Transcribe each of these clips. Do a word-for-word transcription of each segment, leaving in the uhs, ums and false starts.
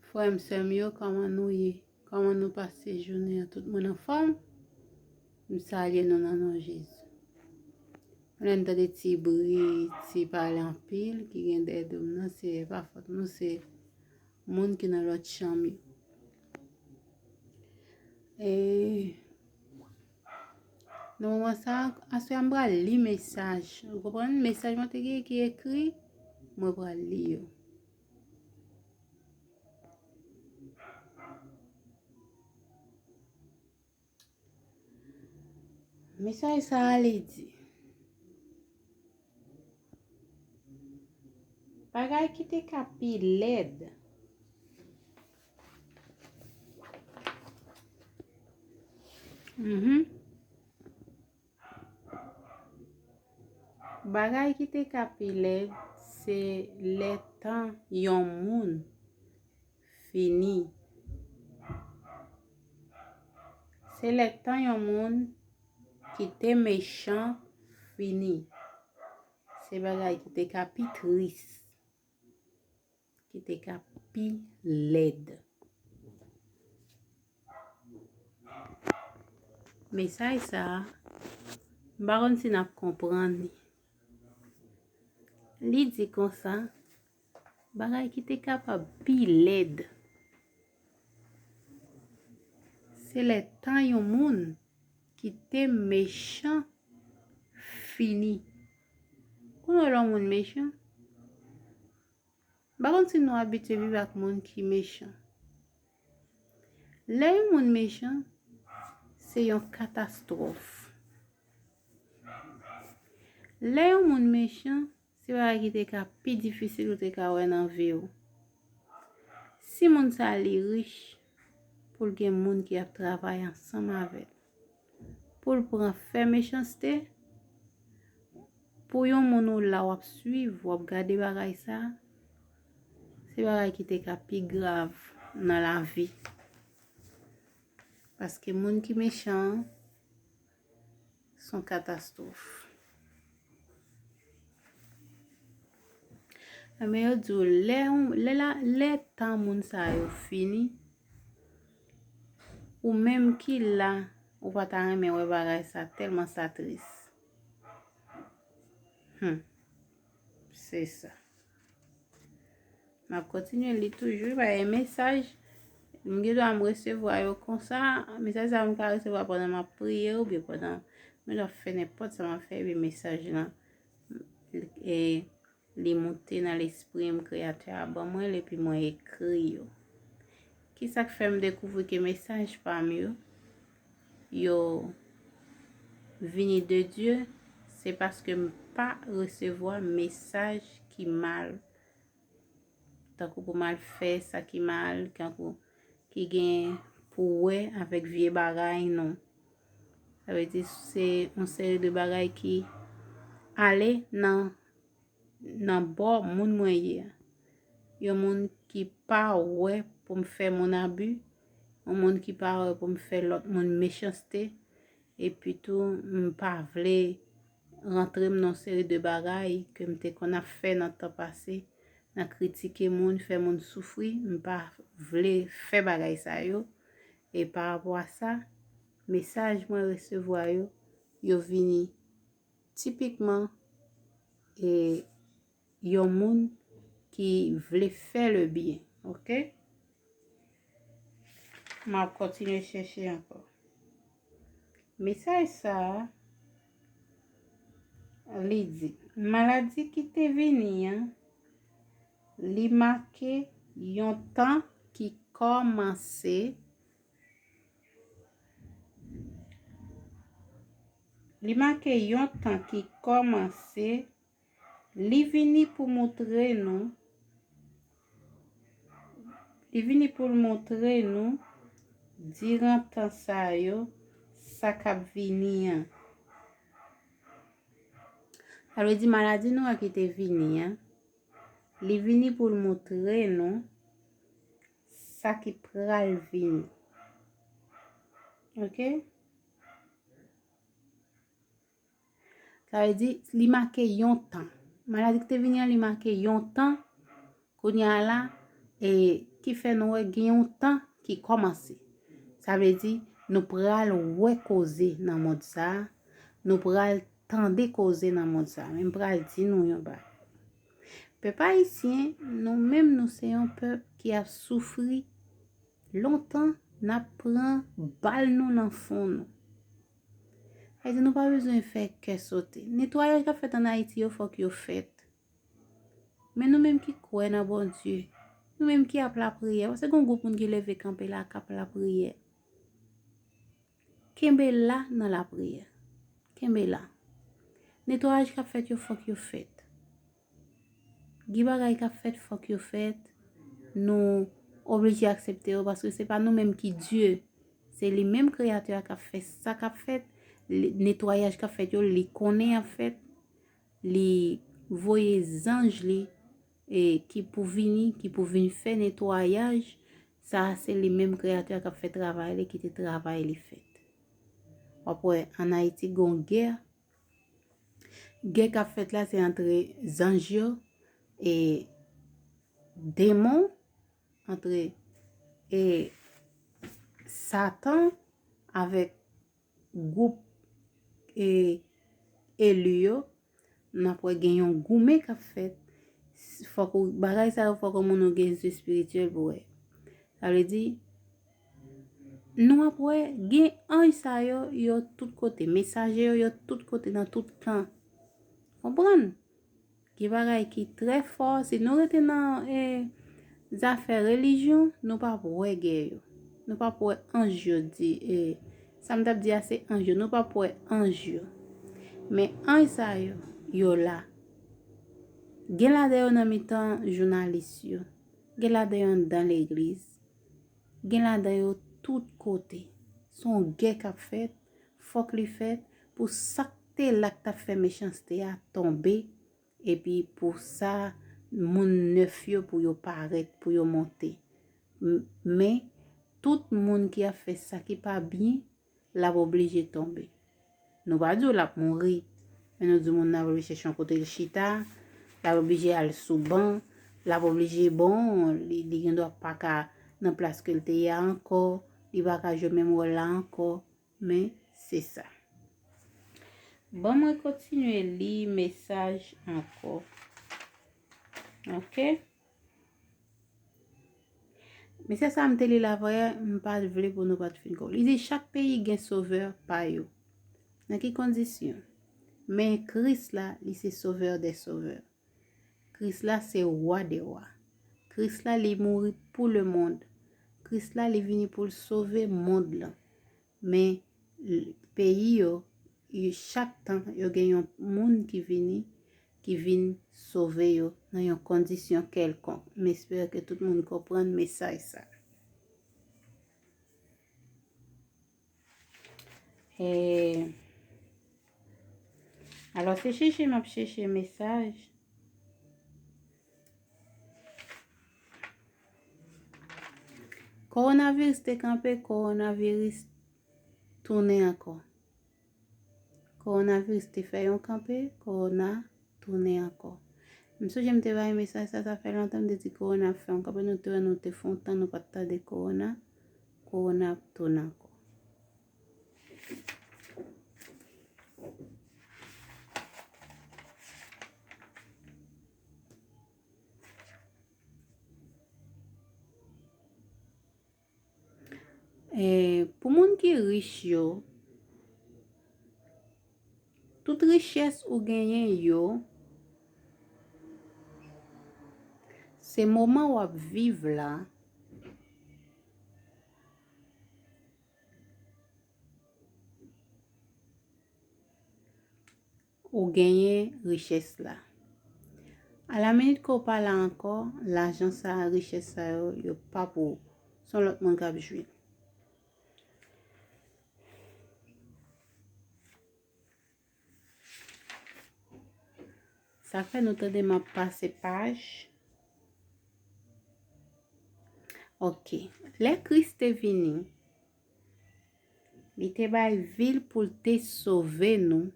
Frè m, sè m yo, kòman nou ye? Kòman nou pase jounen an? Tout moun anfòm? M salye nou nan non Jezi. Lè n tande ti bri, ti pale anpil ki gen dèyè do m nan, se pa fòt nou, se moun ki nan lòt chanm yo. E nan moman sa, aswè a m pral li mesaj. Ou konprann? Mesaj mwen te gen ki ekri, mwen pral li yo. Mesaj sa a li di, bagay ki te ka pi lèd. Mhm. Bagay ki te ka pi lèd, se lè tan yon moun fini. Se lè tan yon moun ki te mechan fini. Se bagay ki te ka pi tris, ki te ka pi lèd. Mesaj sa a, m pa konn si n ap konprann li. Li di konsa, bagay ki te kapab pi lèd, se lè tan yon moun ki te mechan fini. Kounye a w wè yon moun mechan? M pa konn si nou abitye viv ak moun ki mechan. Lè yon moun mechan, se yon katastwòf. Lè yon moun mechan, se bagay ki te ka pi difisil ou te ka wè nan vi w. Si moun sa a li rich, pou l gen moun ki ap travay ansanm avè l, pou l pran fè mechanste, pou yon moun ou la w ap swiv, w ap gade bagay sa, se bagay ki te ka pi grav nan lavi. Paske moun ki mechan an, se yon katastwòf. Enben, yo di w, lè, lè, la, lè tan moun sa yo fini, ou menm ki la, ou pa ta renmen wè bagay sa, tèlman sa tris. Hmm. Se sa. M ap kontinye li toujou, pa gen mesaj. M gen dwa m resevwa yo konsa. Mesaj sa a m ka resevwa pandan m ap priye oubyen pandan m ap fè nenpòt sa m ap fè, epi mesaj lan, e, li moute nan lespri m, Kreyatè a ban mwen l, epi mwen ekri yo. Kisa k fè m dekouvri ke mesaj pa m yo, yo vini de Dye? Se paske m pa resevwa mesaj ki mal. Tankou pou m al fè sa ki mal, tankou ki gen pou wè avèk vye bagay, non. Sa vle di se yon seri de bagay ki ale nan, nan bò moun mwen ye a. Yon moun ki pa wè pou m fè moun abi, yon moun ki pa wè pou m fè lòt moun mechanste, epi tou m pa vle rantre m nan yon seri de bagay ke m te konn ap fè nan tan pase, nan kritike moun, fè moun soufri, m pa vle fè bagay sa yo. E pa rapò a sa, mesaj mwen resevwa yo, yo vini tipikman, e, yon moun ki vle fè le byen, oke? M ap kontinye chèche ankò. Mesaj sa a, li di, maladi ki te vini an, li make yon tan ki kòmanse, li make yon tan ki kòmanse, li vini pou moutre nou, li vini pou l moutre nou, diran tan sa yo, sa k ap vini an. Sa vle di maladi nou an ki te vini an, li vini pou l moutre nou sa ki pral vini. Oke? Sa vle di, li make yon tan. Maladi ki te vini an, li make yon tan. Kounye a la, e ki fè nou wè gen yon tan ki kòmanse. Sa vle di, nou pral wè koze nan mond sa a, nou pral tande koze nan mond sa a, men m pral di nou yon bagay. Pèp ayisyen, nou menm nou se yon pèp ki ap soufri lontan, n ap pran bal nou nan fon nou. Sa vle di nou pa bezwen fè kè sote. Netwayaj k ap fèt ann Ayiti yo, fòk yo fèt. Men nou menm ki kwè nan Bondye, nou menm ki ap lapriyè, paske gen yon gwoup moun ki leve kanpe la k ap lapriyè. Kenbe la nan lapriyè. Kenbe la. Netwayaj k ap fèt yo, fòk yo fèt. Gen bagay k ap fèt, fòk yo fèt. Nou oblije aksepte yo, paske se pa nou menm ki Dye. Se li menm Kreyatè a k ap fè sa k ap fèt. Li, netwayaj k ap fèt yo, li konnen y ap fèt. Li voye zanj li, e, ki pou vini, ki pou vin fè netwayaj. Sa a se li menm Kreyatè a k ap fè travay li, kite travay li fèt. W ap wè, ann Ayiti, gen yon gè. Gè k ap fèt la, se antre zanj yo e demon, antre, e, Satan avèk gwoup, e, eli yo. N ap wè gen yon goumen k ap fèt. Fòk ou, bagay sa yo, fòk ou moun ou gen zye espirityèl pou wè. Sa vle di, nou ap wè gen anj sa yo, yo tout kote. Mesaje yo, yo tout kote, nan tout kan. Konprann? Gen bagay ki trè fò. Si nou rete nan, e, zafè relijyon, nou p ap wè gè yo. Nou p ap wè anj yo di, e, sa m t ap di a se anj yo. Nou p ap wè anj yo. Men anj sa yo, yo la. Gen ladan yo nan mitan jounalis yo. Gen ladan yo anndan legliz. Gen ladan yo tout kote. Se yon gè k ap fèt. Fòk li fèt pou sa k te la k t ap fè mechanste a tonbe. Epi pou sa, moun nèf yo pou yo parèt, pou yo monte. M-, men, tout moun ki ap fè sa ki pa byen, l ap oblije tonbe. Nou pa di w l ap mouri, men nou di moun nan ap oblije chèche yon kote l chita, l ap oblije al sou ban, l ap oblije, bon, li, li gendwa pa ka nan plas ke l te ye a ankò, li pa ka jwe menm wòl la ankò, men se sa. Ban mwen kontinye li mesaj ankò. Oke? Mesaj sa a m te li l avè, m pa t vle pou nou pa t fin ko-, li di, chak peyi gen sovè pa yo. Nan ki kondisyon? Men Kris la, li se Sovè dè sovè. Kris la se Wa dè wa. Kris la, li mouri pou lemonn. Kris la, li vini pou l sove mond lan. Men, l-, peyi yo, yo, chak tan, yo gen yon moun ki vini, ki vin sove yo nan yon kondisyon kèlkonk. M espere ke tout moun konprann mesaj sa. E, alò, se chèche m ap chèche mesaj. Kowonaviris te kanpe, kowonaviris tounen ankò. Kowonaviris te fè yon kanpe, kowona tounen ankò. M sonje m te bay mesaj sa, sa fè lontan m te di kowona ap fè yon kanpe, nou te wè nou te fè yon tan nou pa t tande kowona, kowona ap tounen ankò. E, pou moun ki rich yo, tout richès ou genyen yo, se moman w ap viv la, ou genyen richès la. Alaminit ke w pa la ankò, lajan sa a, richès sa yo, yo pa pou ou. Se yon lòt moun k ap jwi l. Sa fè nou tande m ap pase paj. Oke. Lè Kris te vini, li te bay vi l pou l te sove nou.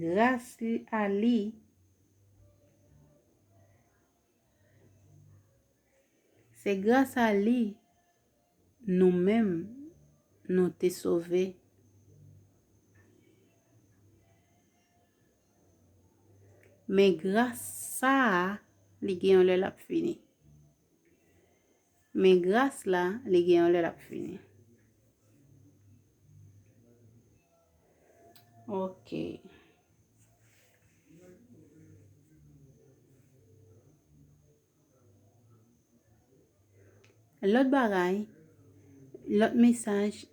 Gras a li, Se gras a li nou menm nou te sove. Men gras sa a, li gen yon lè l ap fini. Men gras la, li gen yon lè l ap fini. Ok. Lòt bagay, lòt mesaj,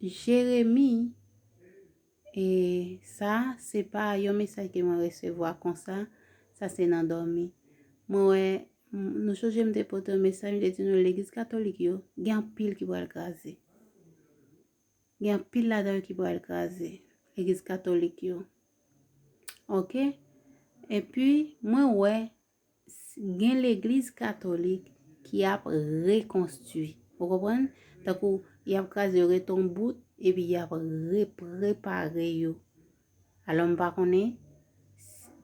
Jeremi, e sa, se pa yon mesaj ke mwen resevwa konsa, sa se nan dòmi. Mwen wè, m- nou sonje m te pote yon mesaj, m te di nou legliz katolik yo, gen anpil ki pral kraze. Gen anpil ladan yo ki pral kraze. Legliz katolik yo. Ok? Epi, mwen wè, s- gen legliz katolik ki ap rekonstwi. Ou konprann? Tankou, y ap kraze yo ret yon bout, epi y ap reprepare yo. Alò, m pa konnen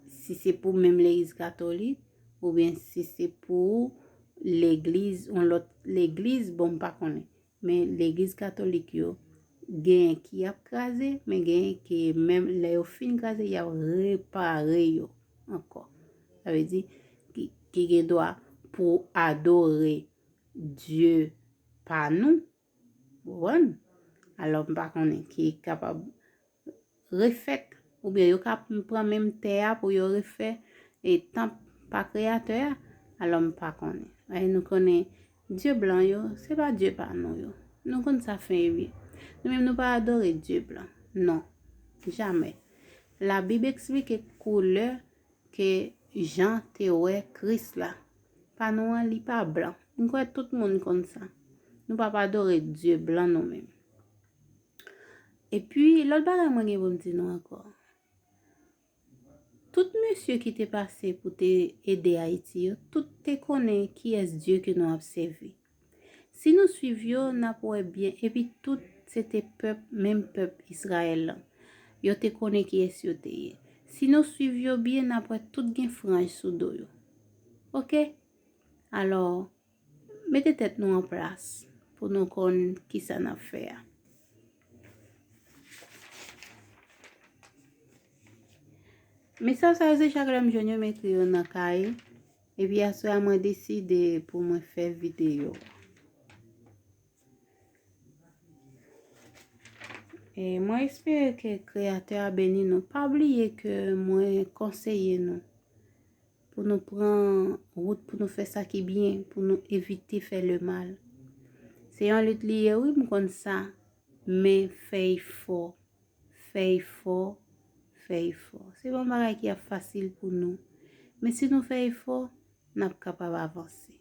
si se pou menm legliz katolik, oubyen si se pou legliz, yon lòt legliz, bon, m pa konnen. Men legliz katolik yo, genyen ki ap kraze, men genyen ki menm lè yo fin kraze, y ap repare yo ankò. Sa vle di, ki, ki gen dwa pou adore Dye pa nou, ou konprann? Alò, m pa konnen ki kapab refèt, oubyen yo ka pran menm tè a pou yo refè e tanp pa Kreyatè a, alò m pa konnen. E nou konnen Dye blan yo, se pa Dye pa nou yo. Nou konn sa fen e byen. Nou menm nou pa adore Dye blan. Non. Jamè. Labib eksplike koulè ke Jan te wè Kris la. Pa nou an, li pa blan. M kwè tout moun konn sa. Nou p ap adore Dye blan nou menm. Epi, lòt bagay mwen gen pou m di nou ankò. Tout mesye ki te pase pou te ede Ayiti yo, tout te konnen kiyès Dye ke nou ap sèvi. Si nou swiv yo, n ap wè byen, epi tout se te pèp, menm pèp Izrayèl lan. Yo te konnen kiyès yo te ye. Si nou swiv yo byen, n ap wè tout gen franj sou do yo. Ok? Alò, mete tèt nou an plas pou nou konn kisa n ap fè a. Mesaj sa yo se chak lè m jwenn yo, m ekri yo nan kaye. Epi aswè a, mwen deside pou mwen fè videyo. E mwen espere ke Kreyatè a beni nou. Pa bliye ke mwen konseye nou pou nou pran wout, pou nou fè sa ki byen, pou nou evite fè lemal. Se yon lit li ye, wi, m konn sa, men fè efò, fè efò, fè efò. Se pa yon bagay ki ap fasil pou nou. Men si nou fè efò, n ap kapab avanse.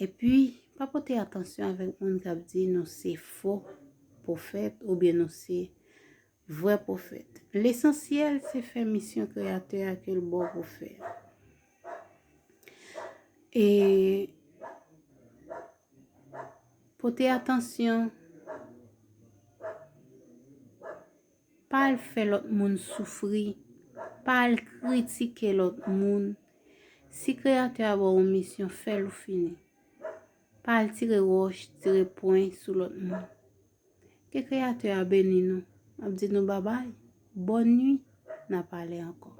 Epi, pa pote atansyon avèk moun k ap di nou se fo pwofèt oubyen nou se vrè pwofèt. Lesansyèl, se fè misyon Kreyatè a ke l ba w pou fè. E pote atansyon, pa al fè lòt moun soufri, pa al kritike lòt moun. Si Kreyatè a ba w yon misyon, fè l ou fini. Pa al tire wòch, tire pwen sou lòt moun. Ke Kreyatè a beni nou. M ap di nou babay. Bòn nwi. N a pale ankò.